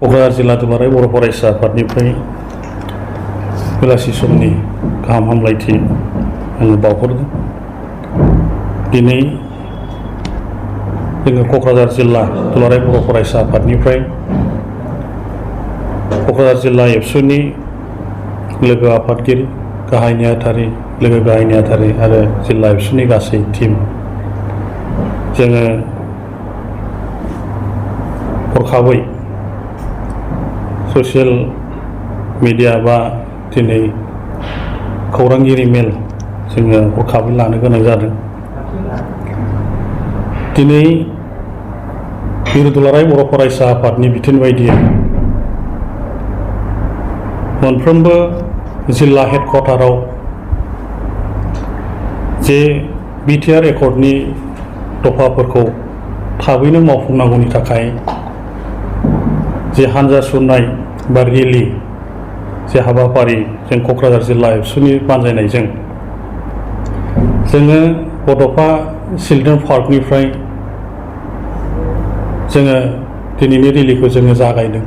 क'क्राझार जिल्ला दुलाराय बर' फरायसा आफादनिफ्राय बेलासि समनि गाहाम हामलायथि आङो बावहरदों। दिनै जोङो क'क्राझार जिल्ला दुलाराय बर' फरायसा आफादनिफ्राय क'क्राझार जिल्ला एबसुनि लोगो आफादगिरि, गाहाय नेहाथारि, लोगो गाहाय नेहाथारि आरो जिल्ला एबसुनि गासै टीम जोङो हरखाबै ससियेल मिडिया बा दिनै खौरांगिरि मेल जोङो हरखाबै लानो गोनां जादों। दिनै मिरु दुलाराय बर' फरायसा आफादनि बिथोन बायदियै मोनफ्रोमबो जिल्ला हेडक्वार्टाराव जे बिटिआर एकर्डनि दफाफोरखौ थाबैनो मावफुंनांगौनि थाखाय जे हानजा सुरनाय बा रेलि जे हाबाफारि जों क'क्राझार जिल्ला एबसुनि बानजायनायजों जोङो बड'फा चिल्ड्रेन पार्कनिफ्राय जोङो दिनैनि रेलिखौ जोङो जागायदों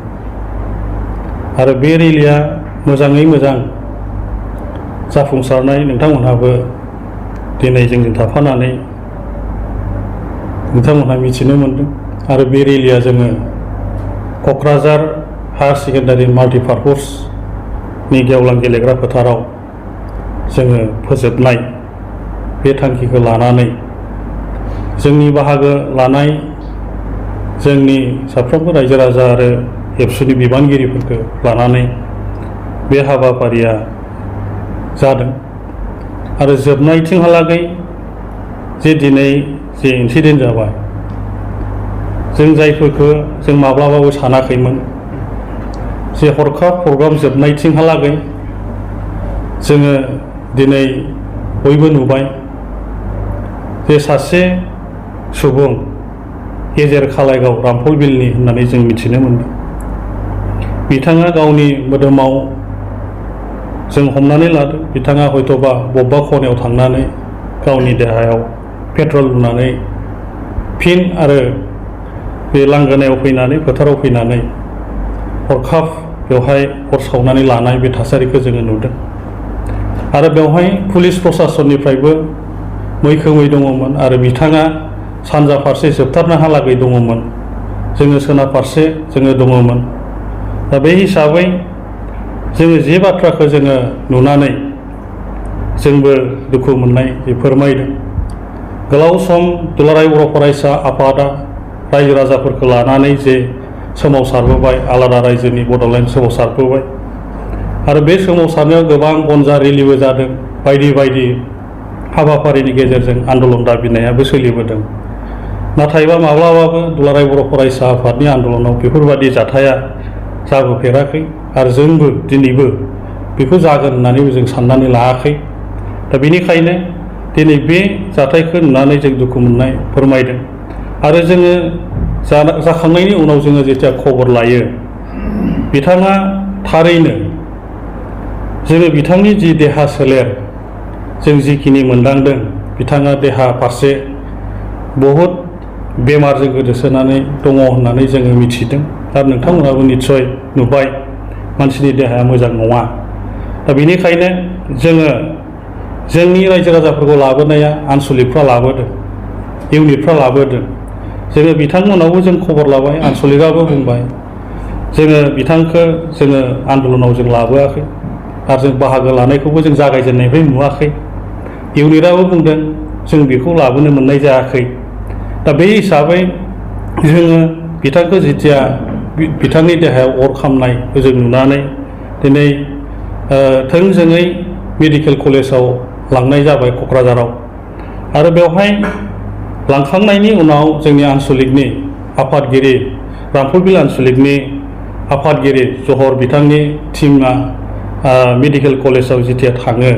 आरो बे रेलिया मोजाङै मोजां जाफुंसारनाय नोंथांमोनहाबो दिनै जोंजों थाफानानै नोंथांमोनहा मिथिनो मोनदों आरो बे रेलिया जोङो क'क्राझार हायार सेकेन्डारि माल्टिपार्पसनि गेवलां गेलेग्रा फोथाराव जोङो फोजोबनाय बे थांखिखौ लानानै जोंनि बाहागो लानाय जोंनि साफ्रोमबो रायजो राजा आरो एबसुनि बिबानगिरिफोरखौ लानानै बे हाबाफारिया जादों आरो जोबनायथिंहालागै जे दिनै जे इन्सिडेन्ट जाबाय जों जायफोरखौ जों माब्लाबाबो सानाखैमोन जे हरखाब प्रग्राम जोबनायथिंहालागै जोङो दिनै बयबो नुबाय जे सासे सुबुं गेजेर खालायगाव रामफल बिलनि होननानै जों मिथिनो मोनदों। बिथाङा गावनि मोदोमाव जों हमनानै लादों बिथाङा हयथ'बा बबेबा खनायाव थांनानै गावनि देहायाव पेट्रल लुनानै फिन आरो बे लांगोनायाव फैनानै फोथाराव फैनानै हरखाब बेवहाय अर सावनानै लानाय बे थासारिखौ जोङो नुदों आरो बेवहाय पुलिस प्रसासननिफ्रायबो मैखोमै दङमोन आरो बिथाङा सानजा फारसे जोबथारनोहालागै दङमोन, जोङो सोनाब फारसे जोङो दङमोन। दा बे हिसाबै जोङो जे बाथ्राखौ जोङो नुनानै जोंबो दुखु मोननाय जे फोरमायदों। गोलाव सम दुलाराय बर' फरायसा आफादा रायजो राजाफोरखौ लानानै जे सोमावसारबोबाय, आलादा रायजोनि बड'लेण्ड सोमावसारबोबाय आरो बे सोमावसारनायाव गोबां गनजा रेलिबो जादों, बायदि बायदि हाबाफारिनि गेजेरजों आन्दलन दाबिनायाबो सोलिबोदों। नाथायबा माब्लाबाबो दुलाराय बर' फरायसा आफादनि आन्दलनाव बेफोरबादि जाथाया जाबोफेराखै आरो जोंबो दिनैबो बेखौ जागोन होननानैबो जों साननानै लायाखै। दा बेनिखायनो दिनै बे जाथायखौ नुनानै जों दुखु मोननाय फोरमायदों आरो जोङो जाखांनायनि उनाव जोङो जेथिया खबर लायो बिथाङा थारैनो जोङो बिथांनि जि देहा सोलेर जों जिखिनि मोनदांदों बिथाङा देहा फारसे बहुद बेमारजों गोदोसोनानै दङ होननानै जोङो मिथिदों आरो नोंथांमोनाबो निस्सय नुबाय मानसिनि देहाया मोजां नङा। दा बेनिखायनो जोङो जोंनि रायजो राजाफोरखौ लाबोनाया आनसलिकफ्रा लाबोदों, इउनिटफ्रा लाबोदों। जोङो बिथांमोनावबो जों खबर लाबाय, आनसलिकआबो बुंबाय जोङो बिथांखौ जोङो आन्दलनाव जों लाबोआखै आरो जों बाहागो लानायखौबो जों जागायजेननायनिफ्राय नुवाखै। इउनिटआबो बुंदों जों बेखौ लाबोनो मोननाय जायाखै। दा बे हिसाबै जोङो बिथांखौ जेथिया बिथांनि देहायाव अर खामनायखौ जों नुनानै दिनै थोंजोङै मेडिकेल कलेजाव लांनाय जाबाय क'क्राझाराव आरो बेवहाय लांखांनायनि उनाव जोंनि आनसलिकनि आफादगिरि रामफल बिल आनसलिकनि आफादगिरि जहर बिथांनि टिमा मेडिकेल कलेजाव जेथिया थाङो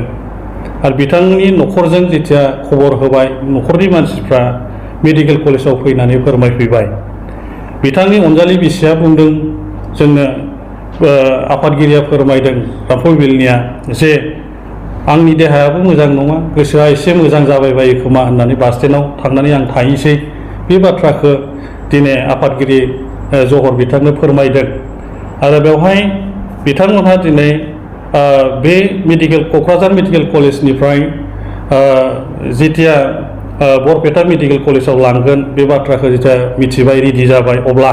आरो बिथांनि न'खरजों जेथिया खबर होबाय, न'खरनि मानसिफ्रा मेडिकेल कलेजाव फैनानै फोरमायफैबाय। बिथांनि अनजालि बिसिया बुंदों जोंनो आफादगिरिया फोरमायदों रामफल बिलनिया जे आंनि देहायाबो मोजां नङा, गोसोआ एसे मोजां जाबाय बायो खोमा होननानै बास स्टेन्डआव थांनानै आं थाहैसै। बे बाथ्राखौ दिनै आफादगिरि जहर बिथांनो फोरमायदों आरो बेवहाय बिथांमोनहा दिनै बे क'क्राझार मेडिकेल कलेजनिफ्राय जेथिया बरपेटा मेडिकेल कलेजाव लांगोन बे बाथ्राखौ जेथिया मिथिबाय रेडि जाबाय अब्ला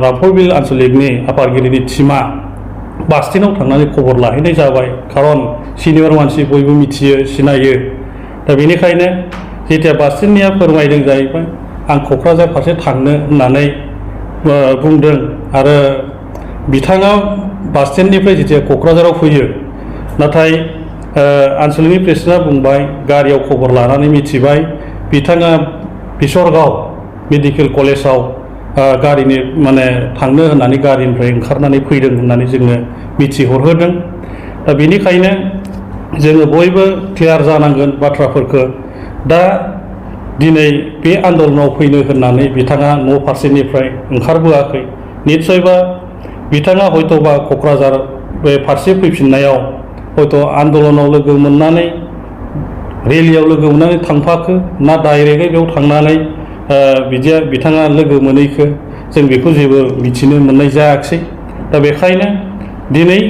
रामफलबिल आन्सलिकनि आफादगिरिनि टिमा बास स्टेन्डआव थांनानै खबर लाहैनाय जाबाय खारन सिनियर मानसि बयबो मिथियो सिनायो दा बेनिखायनो जेथिया बास स्टेन्डनिया फोरमायदों जाहैबाय आं क'क्राझार फारसे थांनो होननानै बुंदों आरो बिथाङा बास स्टेन्डनिफ्राय जेथिया क'क्राझाराव फैयो नाथाय आन्सलिकनि प्रेसिडेन्टआ बुंबाय गारियाव खबर लानानै मिथिबाय बिथाङा बिसरगाव मेडिकेल कलेजाव गारिनि थांनो होननानै गारिनिफ्राय ओंखारनानै फैदों होननानै जोंनो मिथिहरहोदों दा बेनिखायनो जोङो बयबो क्लियार जानांगोन बाथ्राफोरखौ दा दिनै बे आन्दलनाव फैनो होननानै बिथाङा न' फारसेनिफ्राय ओंखारबोआखै निस्सयबा बिथाङा हयत'बा क'क्राझार बे फारसे फैफिननायाव हयथ' आन्दलनाव लोगो मोननानै रेलियाव लोगो मोननानै थांफाखो ना डाइरेक्टै बेयाव थांनानै बिथाङा लोगो मोनैखो जों बेखौ जेबो मिथिनो मोननाय जायाखिसै दा बेखायनो दिनै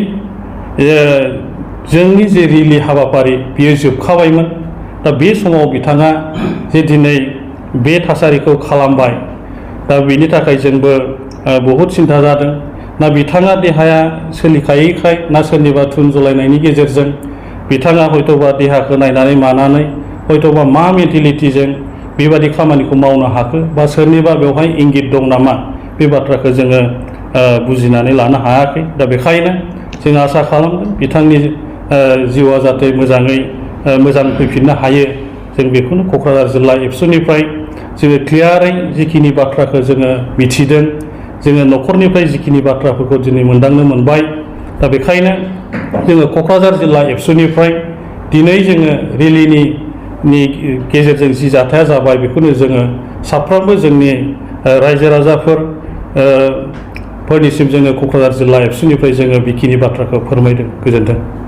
जोंनि जे रेलि हाबाफारि बियो जोबखाबायमोन दा बे समाव बिथाङा जे दिनै बे थासारिखौ खालामबाय दा बेनि थाखाय जोंबो बहुद सिन्था जादों ना बिथाङा देहाया सोलिखायैखाय ना सोरनिबा थुन जलायनायनि गेजेरजों बिथाङा हयत'बा देहाखौ नायनानै मानानै हयत'बा मा मेन्टेलिटिजों बेबादि खामानिखौ मावनो हाखो बा सोरनिबा बेवहाय इंगित दं नामा बे बाथ्राखौ जोङो बुजिनानै लानो हायाखै दा बेखायनो जों आसा खालामदों बिथांनि जिउआ जाहाथे मोजां फैफिननो हायो जों बेखौनो क'क्राझार जिल्ला एबसुनिफ्राय जोङो क्लियारै जिखिनि बाथ्राखौ जोङो मिथिदों जोङो न'खरनिफ्राय जिखिनि बाथ्राफोरखौ दिनै मोनदांनो मोनबाय दा बेखायनो जोङो क'क्राझार जिल्ला एबसुनिफ्राय दिनै जोङो रेलिनि गेजेरजों जि जाथाया जाबाय बेखौनो जोङो साफ्रोमबो जोंनि रायजो राजाफोर फोरनिसिम जोङो क'क्राझार जिल्ला एबसुनिफ्राय जोङो बेखिनि बाथ्राखौ फोरमायदों गोजोन्थों।